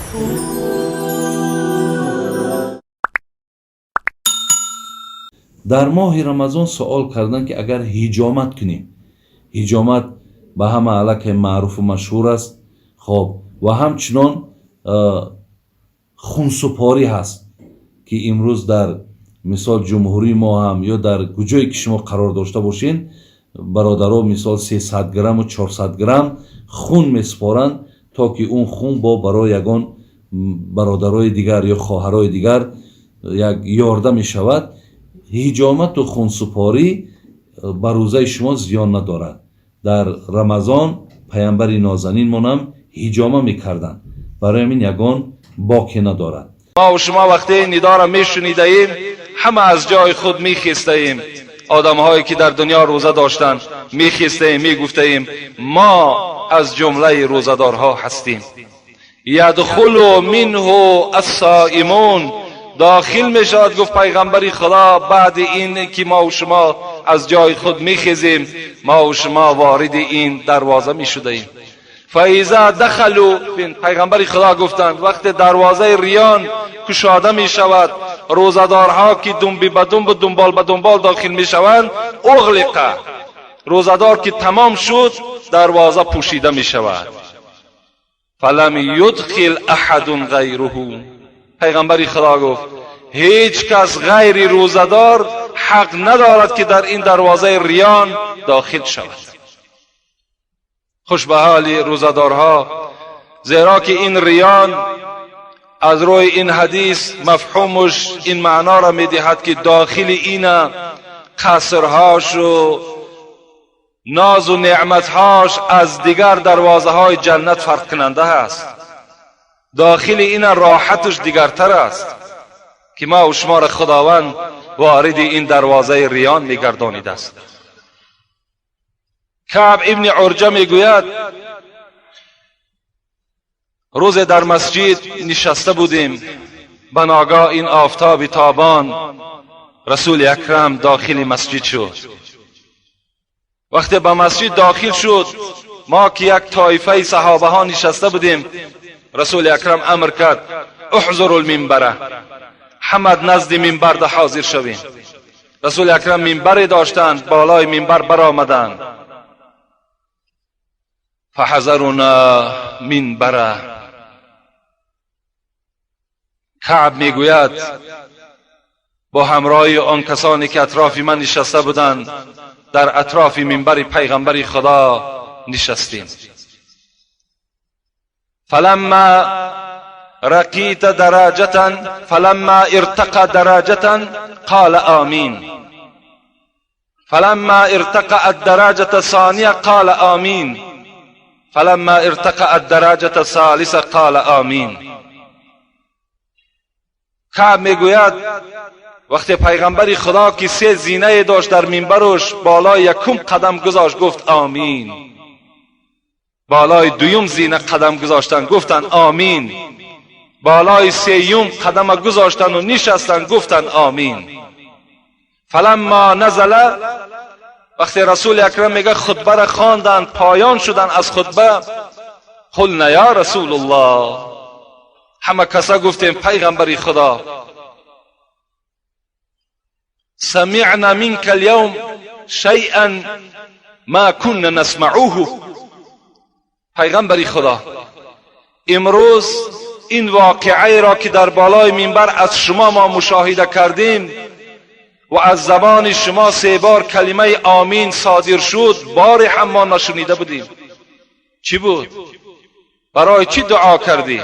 Дар моҳи Рамазон суол карданд, ки агар ҳиҷомат кунем, ҳиҷомат ба ҳама аллакай маъруфу машҳур аст. Хоб, ва ҳамчунон хунсупорӣ ҳаст, ки имрӯз дар мисол ҷумҳурии мо ҳам ё дар куҷое ки шумо қарор дошта бошед, бародаро, мисол 300 грамму 400 грамм хун месупоранд, то ки он хун бо барои ягон бародарои дигар ё хоҳарои дигар як ёрдам мешавад. Ҳиҷомату хунсупорӣ ба рӯзаи шумо зиён надорад. Дар Рамазон паямбари нозанинмонам ҳиҷома мекарданд, барои ҳамин ягон боке надорад. Мо ва шумо вақте ин нидоро мешунидаем, ҳама аз ҷои худ мехестаем. Одамҳое ки дар дунё рӯза доштанд, мехестаем, мегуфтаем: мо аз ҷумлаи рӯзадорҳо ҳастем. Ядхулу минҳу ассоимун, дохил мешавад, гуфт пайғамбари Худо, баъди ин ки мо ва шумо аз ҷои худ мехезем, мо ва шумо вориди ин дарвоза мешудаем. Фаиза дахалу, пайғамбари Худо гуфтанд, вақте дарвозаи Риён кушода мешавад, рӯзадорҳо ки думби ба думбу дунбол ба дунбол дохил мешаванд, уғлиқа, рӯзадор ки тамом шуд, дарвоза пӯшида мешавад. Фалам юдхил аҳадун ғайруҳу, пайғамбари Худо гуфт, ҳеҷ кас ғайри рӯзадор ҳақ надорад, ки дар ин дарвозаи Риён дохил шавад. Хуш ба ҳоли рӯзадорҳо, зеро ки ин Риён аз рӯи ин ҳадис мафҳумаш ин маъноро медиҳад, ки дохили ина қасрҳошу нозу неъматҳош аз дигар дарвозаҳои ҷаннат фарқкунанда ҳаст. Дохили ина роҳаташ дигартар аст, ки ма у шуморо Худованд вориди ин дарвозаи Риён мегардонидааст. Каъб ибни Урҷа мегӯяд: рӯзе дар масҷид нишаста будем, ба ногоҳ ин офтоби тобон, Расули Акрам дохили масҷид шуд. Вақте ба масҷид дохил шуд, мо ки як тоифаи саҳобаҳо нишаста будем, Расули Акрам амр кард: уҳзуру лминбара, ҳамад назди минбарда ҳозир шавем. Расули Акрам минбаре доштанд, болои минбар баромаданд. Фаҳазаруна минбара, Каъб мегӯяд, бо ҳамроҳи он касоне ки атрофи ман нишаста буданд, дар атрофи минбари пайғамбари Худо нишастем. Фаламма рақита дараҷатан, фаламма иртақа дараҷатан қола омин, фаламма иртақа аддараҷата сония қола омин, фаламма иртақа аддараҷата салиса қола омин. Каъб мегӯяд, вақте пайғамбари Худо, ки се зинае дошт дар минбаруш, болои якум қадам гузошт, гуфт: омин. Болои дуюм зина қадам гузоштанд, гуфтанд: омин. Болои сеюм қадама гузоштанду нишастанд, гуфтанд: омин. Фаламма назала, вақте Расули Акрам, мега, хутбара хонданд, поён шуданд аз хутба, қулна ё Расулуллоҳ, ҳама каса гуфтем: пайғамбари Худо, самиъна минка аlyавм шайъан ма кунна насмаъуҳу, пайғамбари Худо, имрӯз ин воқеаеро, ки дар болои минбар аз шумо мо мушоҳида кардем ва аз забони шумо се бор калимаи омин содир шуд, боре ҳам мо нашунида будем. Чӣ буд? Барои чӣ дуо кардӣ?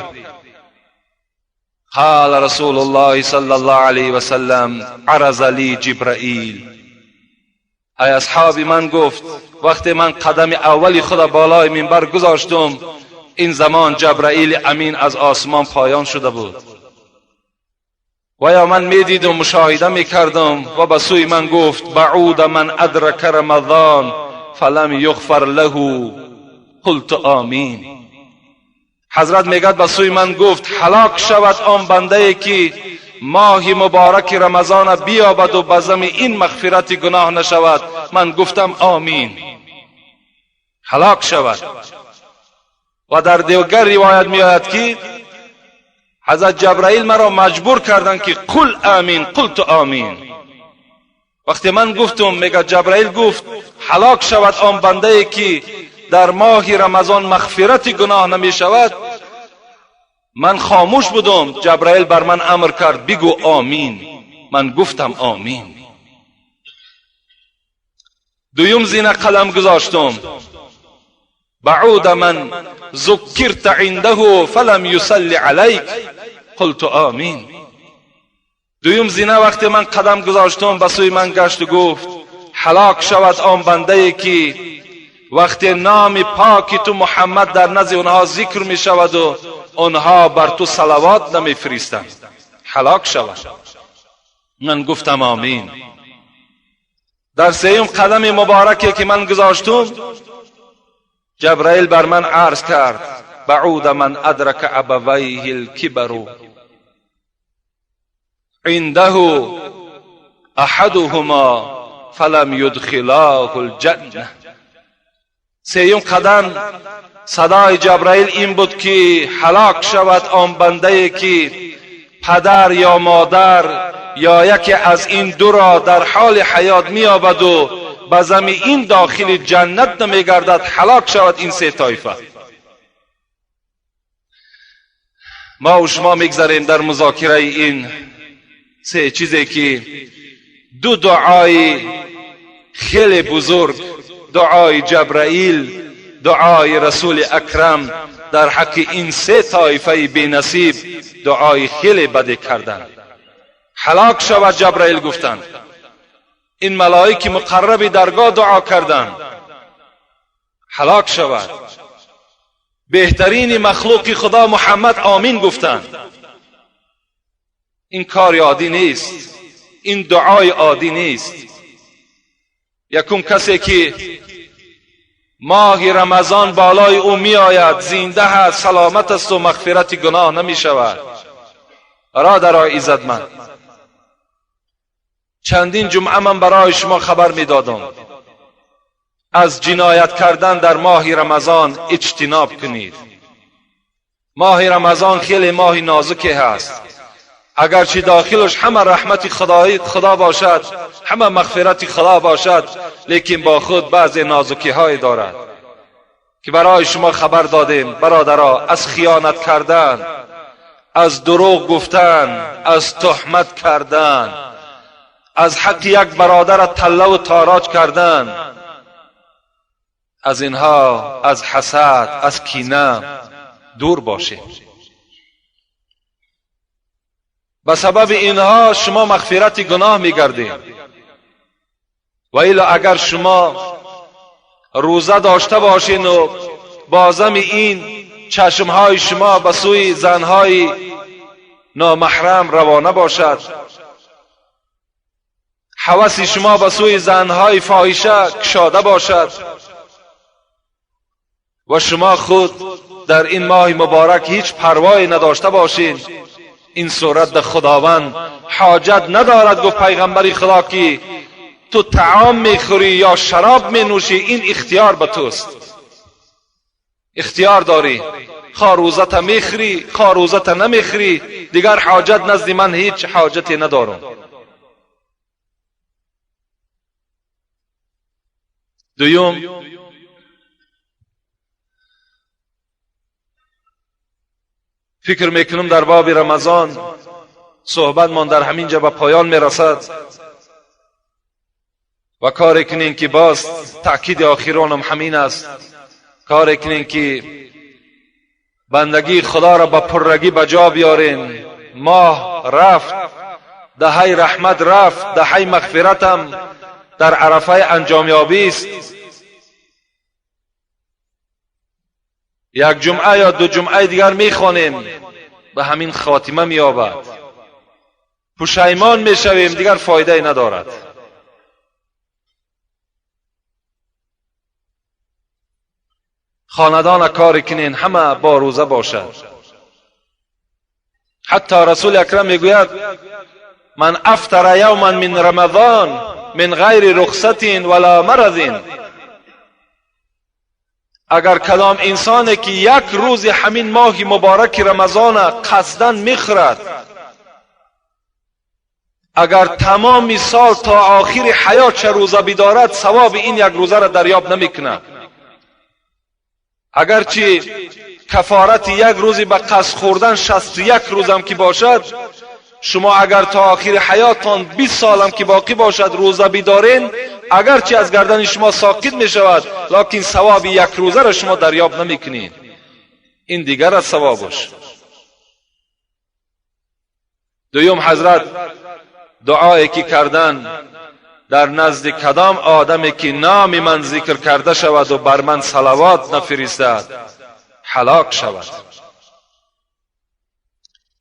قال رسول الله صلى الله عليه وسلم: عرض لي جبرائیل. ای اصحاب من، گفت، وقتی من قدم اولی خود بالای منبر گذاشتم، این زمان جبرائیل امین از آسمان پایان شده بود و یا من میدیدم، مشاهده میکردم و به سوی من گفت: بعود من ادرک رمضان فلم یغفر له. قلت آمین. حضرت میگد، به سوی من گفت: هلاک شود آن بنده که ماه مبارک رمضان بیابد و به زم این مغفرت گناه نشود. من گفتم: آمین. هلاک شود. و در دیگر روایت میآید که ҳазрат Ҷабраил маро маҷбур карданд ки қул амин, қулту амин. Вақте ман гуфтум, мега Ҷабраил гуфт: ҳалок шавад он бандае ки дар моҳи Рамазон мағфирати гуноҳ намешавад. Ман хомӯш будум, Ҷабраил бар ман амр кард: бигӯ омин. Ман гуфтам омин. Дуюм зина қалам гузоштум: بعود من ذکرت عنده فلم يصلي عليك، قلت آمین. دویم زینه وقتی من قدم گذاشتم، به سوی من گشت و گفت: هلاک شود آن بنده که وقتی نام پاک تو محمد در نزد اونها ذکر می شود و آنها بر تو صلوات نمی فرستند، هلاک شود. من گفتم آمین. در سیوم قدم مبارکی که من گذاشتم، جبرائیل بر من عرض کرد: بعود من ادرک ابویه الکبر عنده احدهما فلم يدخلاه الجنه. سیوم قدم صدای جبرائیل این بود که هلاک شود آن بنده که پدر یا مادر یا یکی از این دو را در حال حیات می‌یابد و به زمین داخل جنت نمیگردد، هلاک شود این سه طایفه. ما و شما میگذریم در مذاکره این سه چیزی که دو دعای خیلی بزرگ، دعای جبرائیل، دعای رسول اکرم، در حق این سه طایفه بی نصیب دعای خیلی بد کردند. هلاک شود جبرائیل گفتند، این ملائک مقرب درگاه دعا کردند، هلاک شود. بهترین مخلوق خدا محمد آمین گفتند. این کار عادی نیست، این دعای عادی نیست. یکم کسی که ماه رمضان بالای او می آید، زنده است، سلامت است و مغفرت گناه نمی شود. برادرای عزتمند، چندین جمعه من برای شما خبر می دادم از جنایت کردن در ماه رمضان اجتناب کنید. ماه رمضان خیلی ماه نازکی هست، اگرچه داخلش همه رحمت خدا باشد، همه مغفرت خدا باشد، لیکن با خود بعضی نازکی های دارد که برای شما خبر دادیم. برادرها، از خیانت کردن، از دروغ گفتن، از تهمت کردن، از حق یک برادر تله و تاراج کردن، از اینها، از حسد، از کینه دور باشید. به سبب اینها شما مغفرت گناه میگردید. و الا اگر شما روزه داشته باشین و بازم این چشمهای شما به سوی زنهای نامحرم روانه باشد، حوث شما به سوی زنهای فاحشه کشاده باشد و شما خود در این ماه مبارک هیچ پروایی نداشته باشین، این صورت در خداوند حاجت ندارد. گفت پیغمبری خدا که تو طعام میخوری یا شراب مینوشی، این اختیار به توست، اختیار داری، خواه روزت میخوری خواه روزت نمیخوری، دیگر حاجت نزد من هیچ حاجتی ندارم. دوم، فکر میکنم در باب رمضان صحبت من در همین جا به پایان میرسد و کار کنین که باز تأکید آخرانم همین است، کار کنین که بندگی خدا را به پرگی به جا بیارین. ماه رفت، دهه رحمت رفت، دهه مغفرتم در عرفه انجامیابی است. یک جمعه یا دو جمعه دیگر میخوانیم، به همین خاتمه مییابد، پشیمان میشویم، دیگر فایده ندارد. خاندان کار کنین همه با روزه باشد. حتی رسول اکرم میگوید من افطر یوما من رمضان من غیر رخصت ولا مرض اگر کدام انسانی که یک روز همین ماه مبارک رمضان قصداً میخورد، اگر تمام سال تا آخر حیات چه روزه بدارد، ثواب این یک روزه را دریاب نمیکند. اگرچه کفارت یک روزی به قصد خوردن 61 روزم که باشد، شما اگر تا آخر حیاتتان 20 سالم که باقی باشد روزه بدارین، اگرچه از گردن شما ساقط می شود، لکن ثواب یک روزه را شما دریاب نمی کنید. این دیگر از ثوابش. دویم، حضرت دعایی که کردن: در نزد کدام آدمی که نام من ذکر کرده شود و بر من صلوات نفرستد، هلاک شود.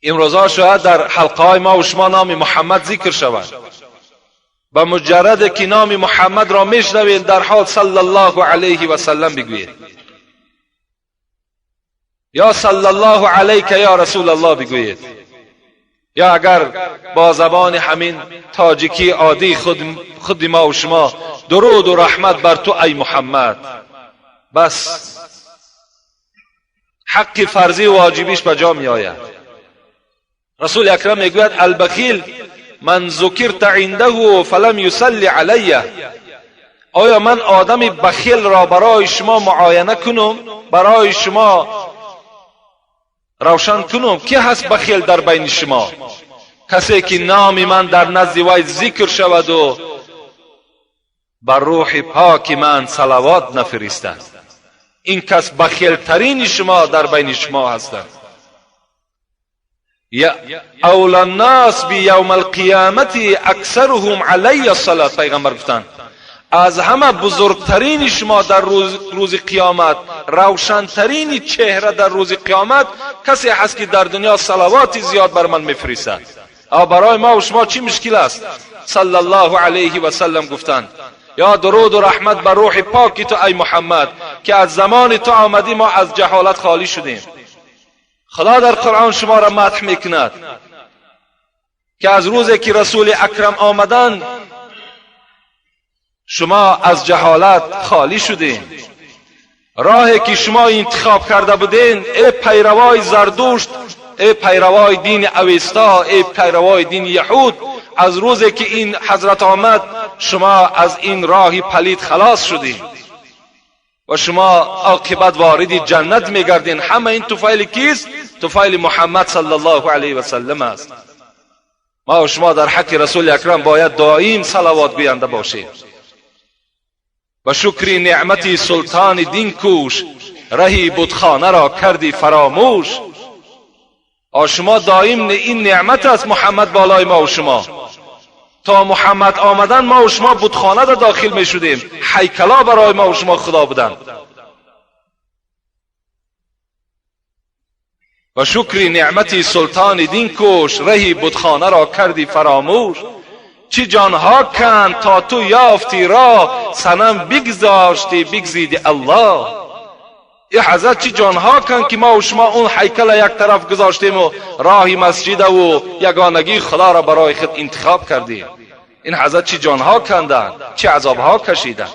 امروزها شاید در حلقه های ما و شما نام محمد ذکر شود. به مجرد که نام محمد را میشنوید، در حال صلی الله علیه و سلم بگویید یا صلی الله علیک یا رسول الله بگویید، یا اگر با زبان همین تاجیکی عادی خود ما و شما، درود و رحمت بر تو ای محمد، بس، حق فرضی و واجبیش به جا می آید. رسول اکرم میگوید: البخیل من ذکرت عنده فلم یصلی علیه. آیا من آدم بخیل را برای شما معاینه کنم، برای شما روشن کنم کی هست بخیل در بین شما؟ کسی که نام من در نزد وی ذکر شود و بر روح پاک من صلوات نفرستد، این کس بخیل ترین شما در بین شما هستند. اولی الناس بی یوم القیامت اکثرهم علی الصلاة. پیغمبر گفتند از همه بزرگترین شما در روز قیامت، روشنترین چهره در روز قیامت، کسی هست که در دنیا صلوات زیاد بر من میفرستد. برای ما و شما چی مشکل است صلی الله علیه و سلم گفتند یا درود و رحمت بر روح پاک تو ای محمد که از زمان تو آمدی ما از جهالت خالی شدیم. خدا در قرآن شما را مدح میکند که از روزی که رسول اکرم آمدن، شما از جهالت خالی شدین. راهی که شما انتخاب کرده بودین، ای پیروای زردشت، ای پیروای دین اوستا، ای پیروای دین یهود، از روزی که این حضرت آمد، شما از این راه پلید خلاص شدین و شما عاقبت وارد جنت میگردین. همه این طفیل کیست؟ طفیل محمد صلی الله علیه و سلم است. ما و شما در حق رسول اکرم باید دائم صلوات گوینده باشیم. و شکری نعمتی سلطان دین کوش، رهی بتخانه را کردی فراموش. شما دائم این نعمت است محمد بالای ما و شما. تا محمد آمدن، ما و شما بتخانه را داخل می شدیم، هیکلا برای ما و شما خدا بودند. و شکری نعمتی سلطان دین کوش، رهی بتخانه را کردی فراموش. چی جانها کند تا تو یافتی راه، صنم بگذاشتی بگزیدی الله. ای حضرت، چی جانها کن که ما و شما اون هیکل یک طرف گذاشتیم و راه مسجد و یگانگی خدا را برای خود انتخاب کردیم. این حضرت چی جانها کندن، چه عذابها کشیدن.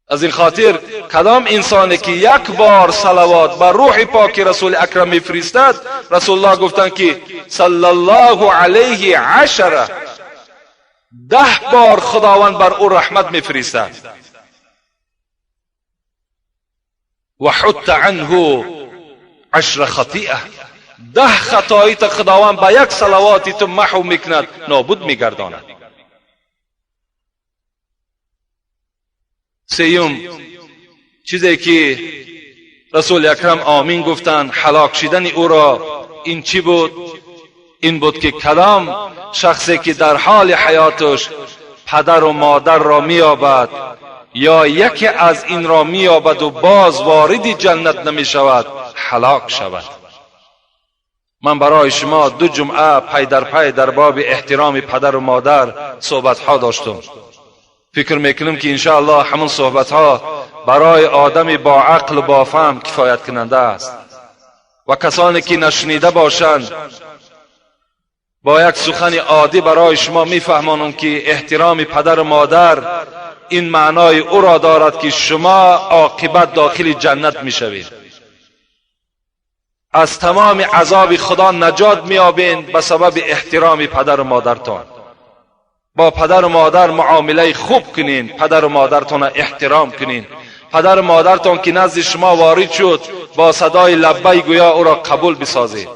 از این خاطر کدام انسانی که یک بار صلوات بر روح پاک رسول اکرم میفرستد، رسول الله گفتند که صلی الله علیه عشره، 10 بار خداوند بر او رحمت میفرستد و حط عنه 10 خطیئه. 10 خطایی تا خداوند با یک صلواتی تو محو میکند، نابود میگرداند. سیوم چیزی که رسول اکرم آمین گفتند هلاک شدن او را، این چی بود؟ این بود که کلام شخصی که در حال حیاتش پدر و مادر را مییابد یا یکی از این را مییابد و باز وارد جنت نمی شود، هلاک شود. من برای شما 2 جمعه پی در پی در باب احترام پدر و مادر صحبت ها داشتم. فکر میکنم که انشاءالله همون صحبت ها برای آدم با عقل و با فهم کفایت کننده است و کسانی که نشنیده باشند، با یک سخن عادی برای شما میفهمانم که احترام پدر و مادر این معنای او را دارد که شما عاقبت داخل جنت میشوید، از تمام عذاب خدا نجات میابین به سبب احترام پدر و مادرتان. با پدر و مادر معامله خوب کنین، پدر و مادرتان احترام کنین. پدر و مادرتان که نزد شما وارد شد با صدای لبی گویا او را قبول بسازید.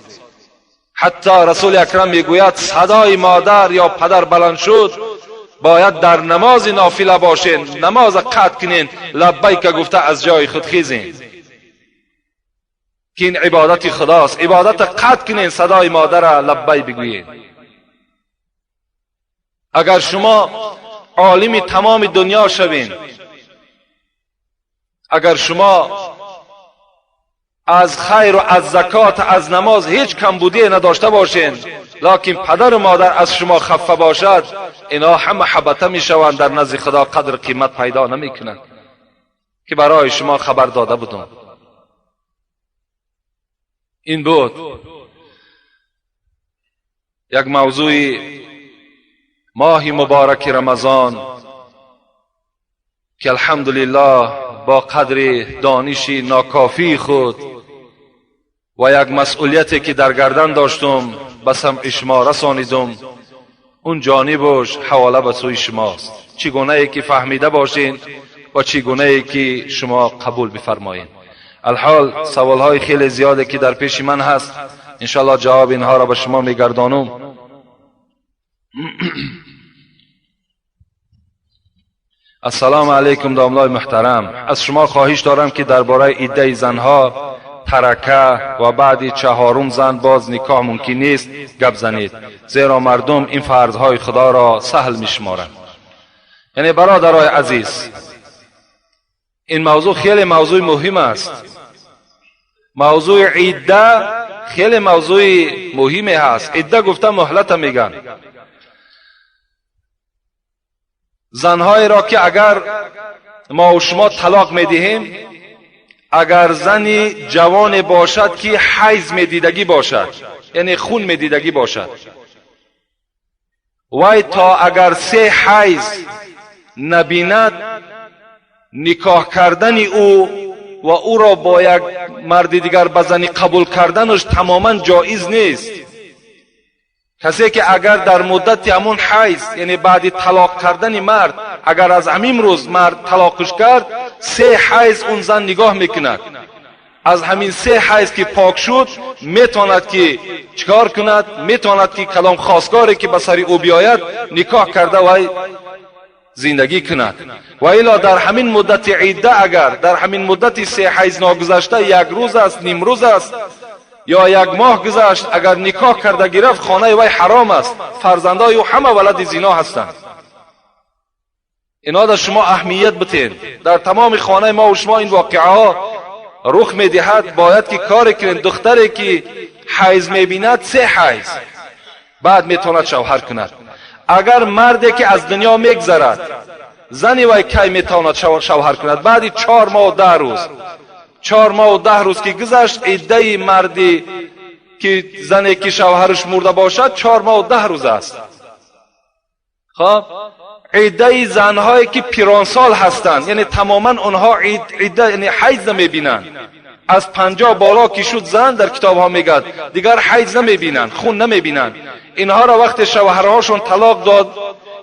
حتی رسول اکرم میگوید صدای مادر یا پدر بلند شد باید در نماز نافله باشین، نماز قطع کنین، لبیک گفته از جای خود خیزین که این عبادت خداست. عبادت قطع کنین، صدای مادر لبی بگویین. اگر شما عالم تمام دنیا شوین، اگر شما از خیر و از زکات از نماز هیچ کمبودی نداشته باشین، لکن پدر و مادر از شما خفه باشد، اینا همه حبطه میشوند، در نزد خدا قدر قیمت پیدا نمیکنند که برای شما خبر داده بودم. این بود یک موضوع ماه مبارک رمضان که الحمدلله با قدر دانش ناکافی خود و یک مسئولیتی که در گردن داشتم به سمع شما رسانیدم، اون جانبش حواله به سوی شماست، چگونه ای که فهمیده باشین و چگونه ای که شما قبول بفرمایین. الحال سوال های خیلی زیاده که در پیش من هست، انشالله جواب اینها را به شما میگردانم. السلام علیکم داملای محترم، از شما خواهش دارم که درباره عده زنها، ترکه و بعد چهارم زن باز نکاح ممکن نیست گپ زنید، زیرا مردم این فرضهای خدا را سهل میشمارند. یعنی برادرای عزیز، این موضوع خیلی موضوع مهم است. موضوع عده خیلی موضوع مهمی هست. عده گفته مهلت میگن. زنهایی را که اگر ما و شما طلاق میدهیم، اگر زنی جوان باشد که حیض میدیدگی باشد، یعنی خون میدیدگی باشد، وی تا اگر 3 حیض نبیند، نکاح کردن او و او را با یک مرد دیگر به زنی قبول کردنش تماما جایز نیست. کسی که اگر در مدت همون حیض، یعنی بعد طلاق کردن مرد، اگر از همین روز مرد طلاقش کرد، 3 حیض اون زن نگاه میکند. از همین 3 حیض که پاک شد، میتواند که چیکار کند؟ میتواند که کلام خواستگاری که به سر او بیاید نکاح کرده و زندگی کند. و الا در همین مدت عده، اگر در همین مدت 3 حیض ناگذشته، یک روز است، نیم روز است یا یک ماه گذشت، اگر نکاح کرده گرفت، خانه وی حرام است، فرزندای او همه ولد زنا هستند. اینا در شما اهمیت بتین. در تمام خانه ما و شما این واقعه ها رخ میدهد. باید که کار کنین. دختری که حیض میبیند 3 حیض بعد میتواند شوهر کند. اگر مردی که از دنیا میگذرد، زنی وی کی میتواند شوهر کند؟ بعد 4 ماه و 10 روز. 4 ماه و 10 روز که گذشت، عده مردی که زنی که شوهرش مرده باشد 4 ماه و 10 روز است. خب عده زنهایی که پیرانسال هستند، یعنی تماما آنها عده یعنی حیض نمیبینند، از 50 بالا که شد زن، در کتاب ها میگد دیگر حیض نمیبینند، خون نمیبینند. اینها را وقت شوهرهاشون طلاق داد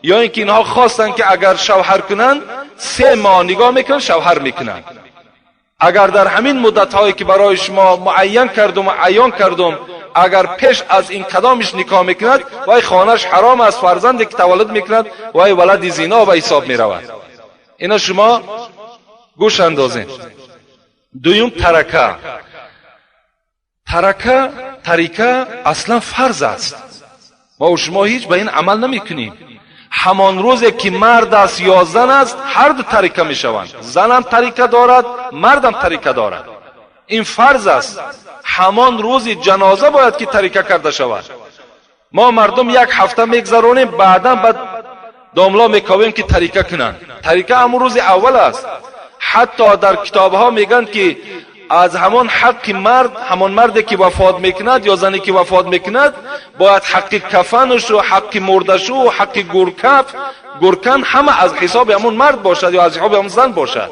یا اینکه اینها خواستند که اگر شوهر کنند، 3 ماه نگاه میکنن، شوهر میکنند. اگر در همین مدت هایی که برای شما معین کردم و عیان کردم، اگر پیش از این کدامش نکاح میکند، وای خانهش حرام است، فرزندی که تولد میکند وای ولد زنا به حساب میرود. اینا شما گوش اندازین. دویم ترکه. ترکه تریکه اصلا فرض است. ما و شما هیچ به این عمل نمیکنیم. همان روزی که مرد است یا زن است، هر دو تریکه میشوند. زنم تریکه دارد، مردم تریکه دارد. این فرض است. همان روز جنازه باید که تریکه کرده شود. ما مردم یک هفته میگذرانیم، بعدا بعد داملا میکاویم که تریکه کنند. تریکه همون روز اول است. حتی در کتاب ها میگن که аз ҳамон ҳаққи мард, ҳамон марде ки вафот мекунад ё зане ки вафот мекунад, бояд ҳаққи кафанашу, ҳаққи мурдашу, ҳаққи гуркан ҳама аз ҳисоби ҳамон мард бошад ё аз ҳисоби ҳамон зан бошад.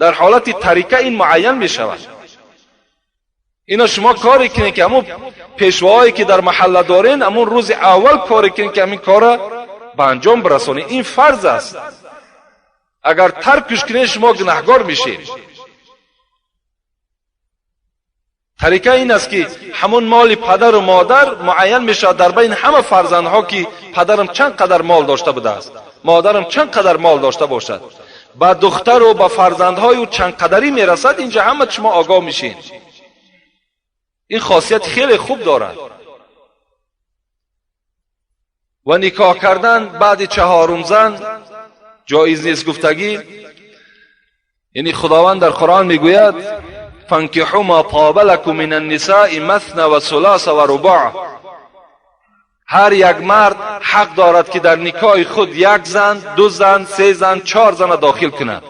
Дар ҳолати тарика ин муайян мешавад. Ино шумо коре кунед ки ҳамон пешвоҳое ки дар маҳалла дорен, ҳамон рӯзи аввал коре кунед ки ҳамин корро ба анҷом бирасонед. Ин фарз аст. Агар таркш кунед, шумо гунаҳгор мешед. Тарика ин аст ки ҳамон моли падару модар муайян мешавад дар байни ҳама фарзандҳо, ки падарам чанд қадар мол дошта будааст, модарам чанд қадар мол дошта бошад. Ба духтару ба фарзандҳои ӯ чанд қадарӣ мерасад, инҷа ҳама шумо огоҳ мешед. Ин хосият хеле хуб дорад. Ва никоҳ кардан баъди чаҳорум зан ҷоиз нест гуфтагӣ. Яъне Худованд дар Қуръон мегӯяд: فانكحوا ما طاب لكم من النساء مثنى وثلاث ورباع. هر یک مرد حق دارد که در نکاح خود یک زن، دو زن، سه زن، چهار زن داخل کند.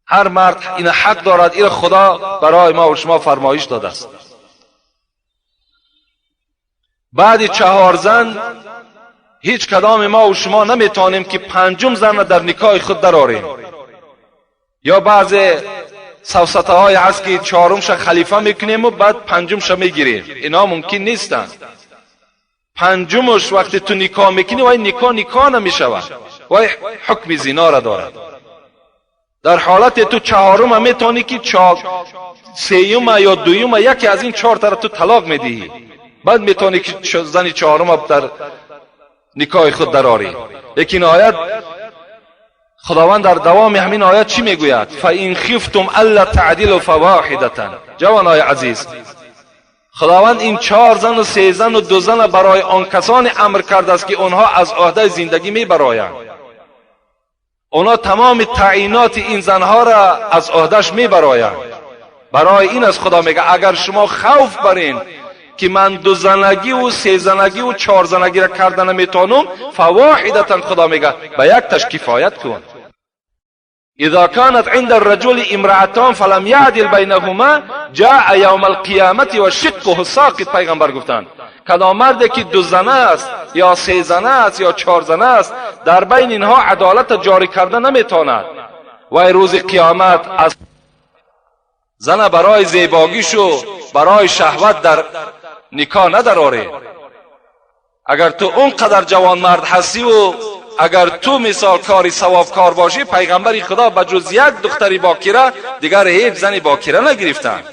هر مرد این حق دارد. این خدا برای ما و شما فرمایش داده است. بعد چهار زن هیچ کدام ما و شما نمیتونیم که پنجم زن را در نکاح خود درآریم. یا بعض سفسطه های هست که چهارمش خلیفه میکنیم و بعد پنجمش میگیریم. اینا ممکن نیستن. پنجمش وقتی تو نکاح میکنی، وای نکاح نکاح نمیشود، وای حکم زنا را دارد. در حالت تو چهارم میتونی که سیوم یا دویم یکی از این چهار تا تو طلاق میدهی، بعد میتونی که زن چهارم در نکاح خود درآری. لیکن آیت خداوند در دوام همین آیت چی میگوید؟ فَإِنْ خِفْتُمْ أَلَّا تَعْدِلُوا فَوَاحِدَةً. جوانای عزیز، خداوند این چهار زن و سه زن و دو زن برای آن کسانی امر کرده است که آنها از عهده زندگی میبرایند. آنها تمام تعیینات این زنها را از عهدهش میبرایند. برای این از خدا میگه اگر شما خوف برین که من دو زنگی و سه زنگی و چهار زنگی را کرده نمیتونم، فواحدتا، خدا میگه به یک تش کفایت کن. اذا كانت عند الرجل امرأتان فلم يعدل بينهما جاء يوم القیامت و شقه ساقط. پیغمبر گفتند کدام مرد که دو زنه است یا سه زنه است یا چهار زنه است، در بین اینها عدالت جاری کرده نمیتواند، و روز قیامت از زن برای زیباگیش و برای شهوت در نکاح ندراره. اگر تو اونقدر جوان مرد هستی و اگر تو مثال کاری ثواب کار باشی، پیغمبر خدا به جز یک دختری باکره دیگر هیچ زنی باکره نگرفتند.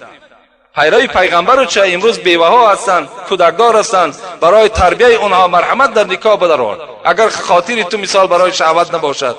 پیروی پیغمبر چه امروز بیوه ها هستند، کودکدار هستند، برای تربیه اونها مرحمت در نکاح بدران. اگر خاطر تو مثال برای شهوت نباشد.